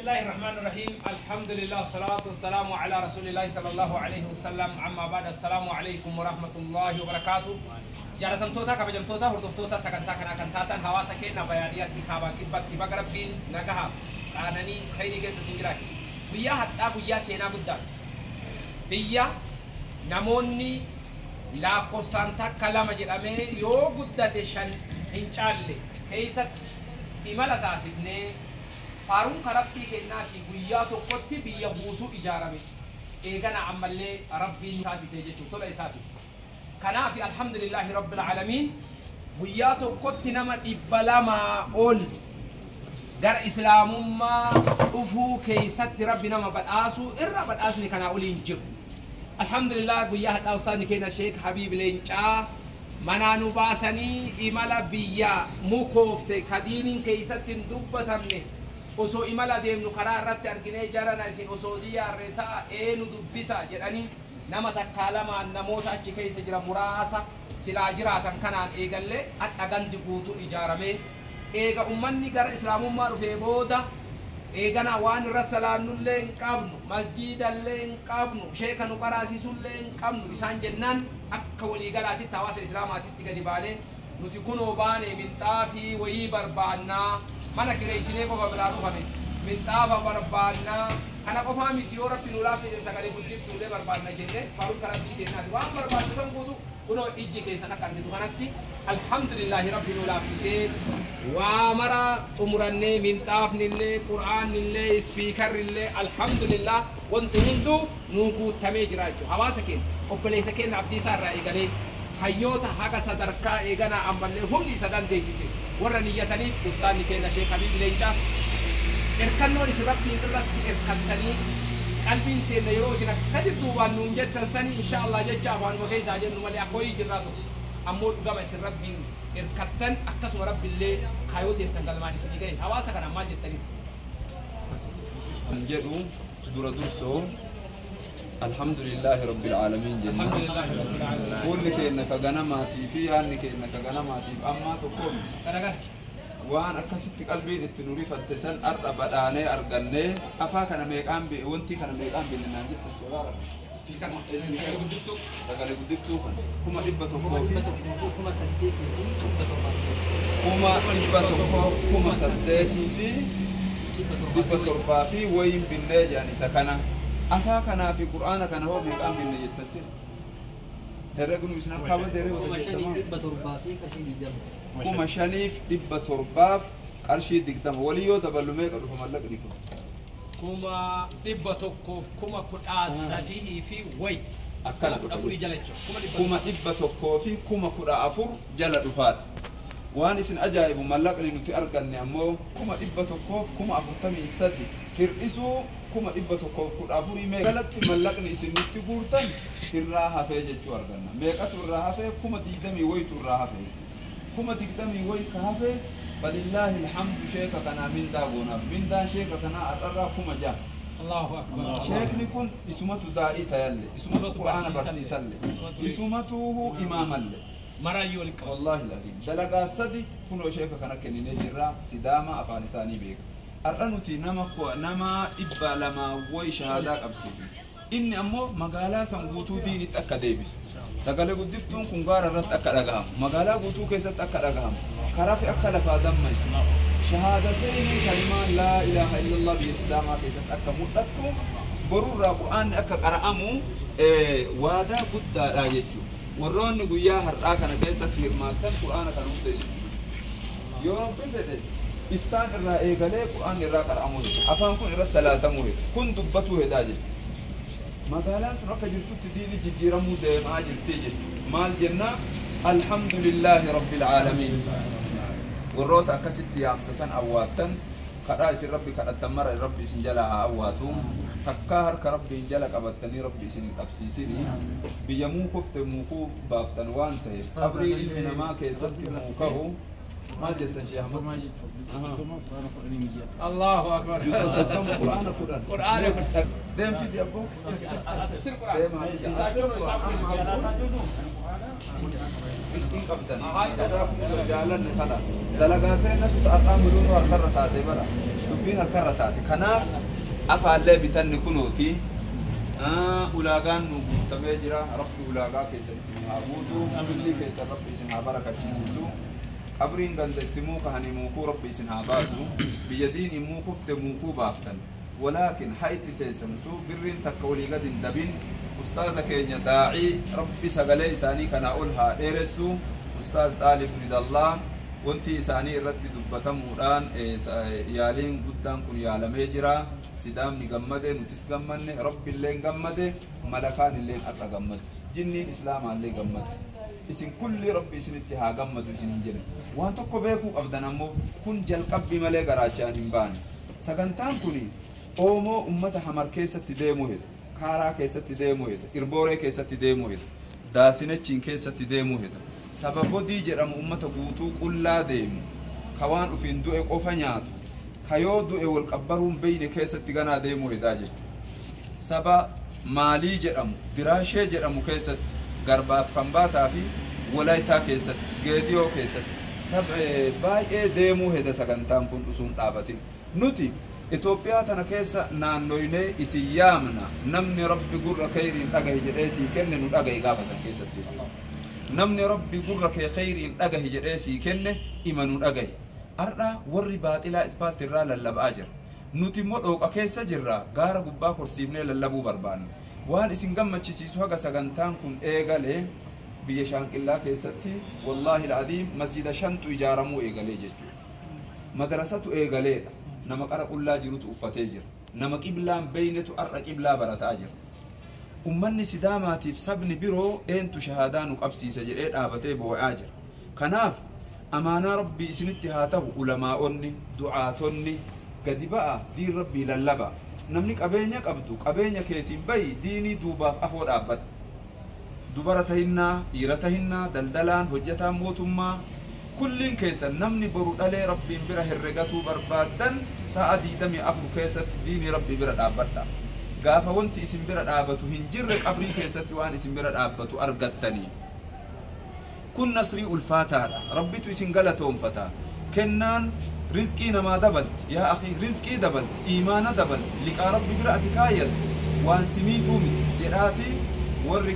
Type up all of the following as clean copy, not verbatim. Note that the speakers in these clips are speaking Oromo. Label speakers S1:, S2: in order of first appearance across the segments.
S1: الله الرحمن الرحيم. الحمد لله والصلاة والسلام على رسول الله صلى الله عليه وسلم. أما بعد، السلام عليكم ورحمة الله وبركاته. Jaalatamtoota, kabajamtoota, hordoftoota sagantaa kanaa kan taatan hawaasa keenya bayaadiyaatti, kaabaa, kibbatti, baga Rabbiin nagahaaf qaananii khayrii keessa isin jiraachisu. Guyyaa hadhaa guyyaa seenaa guddaati. Biyya namoonni lakkoofsaan takka lama jedhamee yoo guddate shan hin caalle keessatti imala taasifnee, faaruun Rabbii kennaatii guyyaa tokkotti biyya guutuu ijaarame. Eegana ammallee Rabbiin taasisee jechuudha tola isaatiif. Kanaaf alhamdulillahi rabbil aalamiin, guyyaa tokkotti nama 200 ol gara islaamummaa dhufuu keessatti Rabbi nama badhaasuu irra badhaasni kanaa oliin jiru. Alhamdulillah, guyyaa hadhaa ustaadni keenya Sheek Habiib Leencaa manaa nu baasanii imala biyya mukoofte kadiiniin keessatti hin dubbatamne osoo imala deemnu karaa irratti arginee, jarana isin osoo ziyaarre ta'a eenu dubbisa jedhanii, nama takkaa lamaan namoota achi keessa jira muraasa silaa jiraatan kanaan eegallee hadha gandi guutuun ijaaramee, eega ummanni gara islaamummaa dhufee booda eegana waan irra salaannullee hin qabnu, masjiidallee hin qabnu, sheeka nu qaraasisullee hin qabnu isaan jennaan, akka waliigalaatitti hawaasa islaamaatitti gadi baanee, nuti kunoo baane, minxaafii wayii barbaannaa, mana kireessinee qofa biraa dhufame, minxaafa barbaannaa, kana qofaa miti, yoo Rabbi nu laaffise sagalee guddiftuullee barbaanna jenne, faaruun Rabbii kennaati waan barbaannu san guutu kunoo ijji keessan akka argitu kanatti alhamdulillahi Rabbi nu laaffisee waa mara xumurannee, minxaafnillee, qur'aannillee, ispiikarrillee, alhamdulillah, wanti hunduu nuu guutamee jira jechuudha. Hawaasa keenya, obboleessa keenya Abdiisaa irraa eegalee hayyoota haga sadarkaa eeganaa ammallee humni isa dandeessise warra niyyataniif, ustaanni keenya Sheek Habiib Leencaa, erkannoon isin Rabbiin irratti erkattanii, qalbiin teenya yeroo isin akkasitti duubaan nuun jettan sanii insha Allah jecha afaanuma keessaa jennu malee akka hoyii jirraa tokko ammoo dhugama isin Rabbiin erkattan, akkasuma Rabbiillee kaayoo teessan galmaan isinii gahe. Hawaasa kanaan maal jettanii?
S2: Kan jedhu dura dursoo alhamdulillahi rabbil aalamiin jenna.
S1: Alhamdulillahi rabbil aalamiin.
S2: Fuulli keenya ka ganamaatii fi yaadni keenya ka ganamaatiif ammaa tokko miti.
S1: Garagara.
S2: Waan akkasitti qalbiin itti nu rifatte san har'a badhaanee argannee, afaa kana meeqaan wanti kana meeqaan binne naan jettan soolaara.
S1: Ispiikar sagalee guddiftuu.
S2: Sagalee guddiftuu kana 100,000 fi
S3: 108,700.
S2: 108,700 fi wayin binnee jedhan isa kana. Afaa kanaa fi qur'aana kana hoo meeqaan binne jettan sin? Herregnu isin harkaa badde herrega.
S3: 5,720.
S2: 5,720 walii yoo daballu meeqa dhufa mallaqni kun?
S1: 113,000 fi wayi.
S2: Akkana
S1: kudha
S2: dhufa.
S1: Afurii jala jechuudha. 100,000.
S2: 114,000 jala dhufaadha. Waan isin ajaa'ibu mallaqni nuti arganne ammoo 143,000 hir'isuu 114,000 meeqa? Galatti mallaqni isin nutti guurtan irraa hafee jechuu arganna. Meeqatu irraa hafee? 20,000 wayitu irraa hafee. 20,000 wayi ka hafee, falillaahi alhamdu, sheeka kanaa mindaa goonaaf. Mindaan sheeka kanaa har'arraa 6,000.
S1: Allahu akbar.
S2: Sheekni kun isumatu daa'ii tayalle, isumatu qur'aana barsiisalle, isumatuuhu imaamalle.
S1: Maraayyuu walitti qaba.
S2: Wallahi alazim. Dalagaa sadi kunoo sheeka kana kenninee jirra. Sidaama afaan isaanii beeka. Har'a nuti nama nama 200 wayi shahaadaa qabsiifne. Inni ammoo magaalaa san guutuu diinitti akka deebisu. Sagalee guddiftuun kun gaara irratti akka dhagahamu, magaalaa guutuu keessatti akka dhagahamu, karaa fi akka lafaa dammaysu. Shahaadatayni kalimaan laa ilaaha illallah biyya Sidaamaa keessatti akka mul'attu, borurraa qur'aanni akka qara'amu waadaa guddaadha jechuudha. Warroonni guyyaa har'aa kana keessatti hirmaattan qur'aana kana hunda isin yoo Rabbi fedhe iftaan irraa eegalee qur'aanni irraa qara'amuu heda. Afaan kun irra salaatamuu heda. Kun dubbatuu hedaa jechuudha. Magaalaan sun akka jirtutti diini jijjiiramuu deemaa jirti jechuudha. Maal jennaa? Alhamdulillahi rabbil aalamiin. Warroota akkasitti yaamsa san awwaattan, kadhaa isin Rabbi kadhattan mara Rabbi isin jala haa awwaatu. Takkaa harka Rabbiin jala qabattanii Rabbi isin hin dhabsiisinii. Biyya muukofte muukuu baaftan waan ta'eef qabrii ilmi namaa keessatti muuka'u maal jettan, Shee Ahmad?
S1: Allahu akbar.
S2: Juza 30, qur'aana 10.
S1: Qur'aana 10.
S2: Deem fidi abboo.
S1: Asir qur'aan.
S2: Deema.
S1: Isaachoo isaan kun jechuun.
S2: Hin qabdan. Jazaakumullah, jaalanne kana. Dalagaa ta'e natti ta'adhaa miluun harkarra taatee bara. Dubbiin harkarra taate. Kanaaf afaallee bitanni kunooti. Ulaagaan nu guutamee jira. Rabbi ulaagaa keessan isin haa guutu. Billi keessan Rabbi isin haa barakachisiisu. Qabriin ganda itti muuka hani muukuu Rabbi isin haa baasu. Biyya diinii muukufte muukuu baaftan. Walaakin hayxi teessan suu birriin takka olii gad hin dabin. Ustaaza keenya daa'ii Rabbi sagalee isaanii kanaa ol haa dheeressu. Ustaaz Xaalib Ridallaa wanti isaanii irratti dubbatamuudhaan yaaliin guddaan kun yaalamee jira. Sidaamni gammade, nutis gammanne, Rabbi illeen gammade, malakaan illeen har'a gammade, jinniin islaamaallee gammade. Isin kulli Rabbi isinitti haa gammadu isin hin jedhe. Waan tokko beekuu qabdan ammoo kun jalqabbii malee garaachaan hin baane. Sagantaan kun Oomoo ummata Hamar keessatti deemuu heda, Kaaraa keessatti deemuu heda, Irbooree keessatti deemuu heda, Daasinechiin keessatti deemuu heda. Saba Bodii jedhamu ummata guutuu qullaa deemu, ka waan ufiin du'e qofa nyaatu, ka yoo du'e wal qabbaruun beeyne keessatti ganaa deemuu hedaa jechuudha. Saba Maalii jedhamu, Diraashee jedhamu keessatti, Garbaaf Kambaataa fi Walaayitaa keessatti, Geediyoo keessatti sab baay'ee deemuu heda sagantaan kun usuun dhaabatin. Nuti Itoophiyaa tana keessa naannoynee isin yaamna, namni Rabbi gurra keyriin dhagahi jedhee sii kenne nu dhagahi gaafa san keessatti jechuudha. Namni Rabbi gurra kee keyriin dhagahi jedhee sii kenne ima nu dhagahi. Har'a warri baaxilaa ispaalti irraa lallabaa jira. Nuti immoo dhooqa keessa jirra, gaara gubbaa korsiifnee lallabuu barbaanna. Waan isin gammachisiisu haga sagantaan kun eegale biyya Shaanqillaa keessatti wallaahi al'aziim masjida shantu ijaaramuu eegalee jechuudha. Madrasatu eegaleedha. Nama qara qullaa jirutu uffatee jira. Nama qiblaan beeynetu har'a qiblaa barataa jira. Ummanni Sidaamaatiif sabni biroo eentu shahaadaa nu qabsiisa jedhee dhaabatee boo'aa jira. Kanaaf amaanaa Rabbii isinitti haa tahu ulamaa'onni, du'aatonni gadi ba'a diin Rabbii lallabaa. Namni qabeenya qabdu qabeenya keetiin bayi diinii duubaaf afoo dhaabbadhu. Dubara tahinnaa, dhiira tahinnaa, daldalaan, hojjataan mootummaa, kulliin keessan namni boru dhalee Rabbiin bira herregatuu barbaaddan sa'a 24 keessatti diinii Rabbii bira dhaabbadhaa. Gaafa wanti isin bira dhaabatu hin jirre qabrii keessatti waan isin bira dhaabbatu argattanii. Kun nasrii ulfaataadha. Rabbitu isin galatoomfata. Kennaan rizqii namaa dabalti. Yaa akhii rizqii dabalti, iimaana dabalti, liqaa Rabbi bira ati kaayyatte waan si miituu miti jedhaatii warri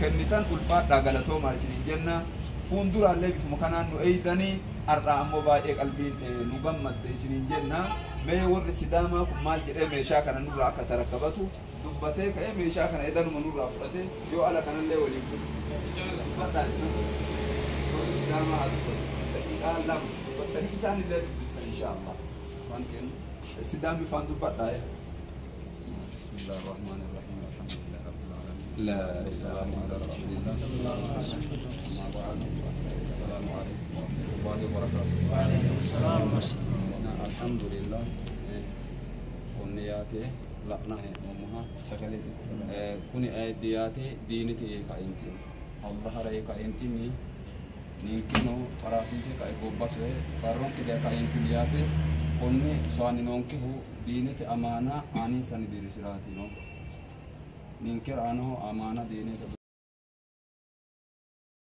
S2: kennitan ulfaadhaa galatoomaa isiniin jenna. Fuunduraallee bifuma kanaan nu eeydanii har'aa ammoo baay'ee qalbiin nu gammadde isiniin jenna. Mee warri Sidaamaa kun maal jedhee meeshaa kana nurraa akka tarakkabatu dubbatee ka'ee meeshaa kana edanuma nurraa fudhatee yoo ala kanallee waliin dhufu. Dubbadhaa isin warri Sidaamaa haa dubbatu. Daqiiqaa 2 dubbattanii isaan illee dubbistan inshaa Allah.
S4: Afaan kennu.
S2: Sidaamni faan dubbadhaa.
S4: بسم الله الرحمن الرحيم الحمد لله رب العالمين
S2: لا
S4: والصلاة والسلام على رسول الله أما بعد السلام عليكم ورحمة الله وبركاته.
S5: وعليكم السلام.
S4: الحمد لله konne yaate la'na hee'noommoha
S2: Sagalee xiqqoo.
S4: Kuni ayiddi yaate diinite yee kaentinni Allahara yee kaentinni ninkeno xaraasiise kae gobba soye farronke daye kaentinni yaate konne soyanninonkehu diinete amaana aaninsanni dirrisiraati no ninkera aanaho amaana diinete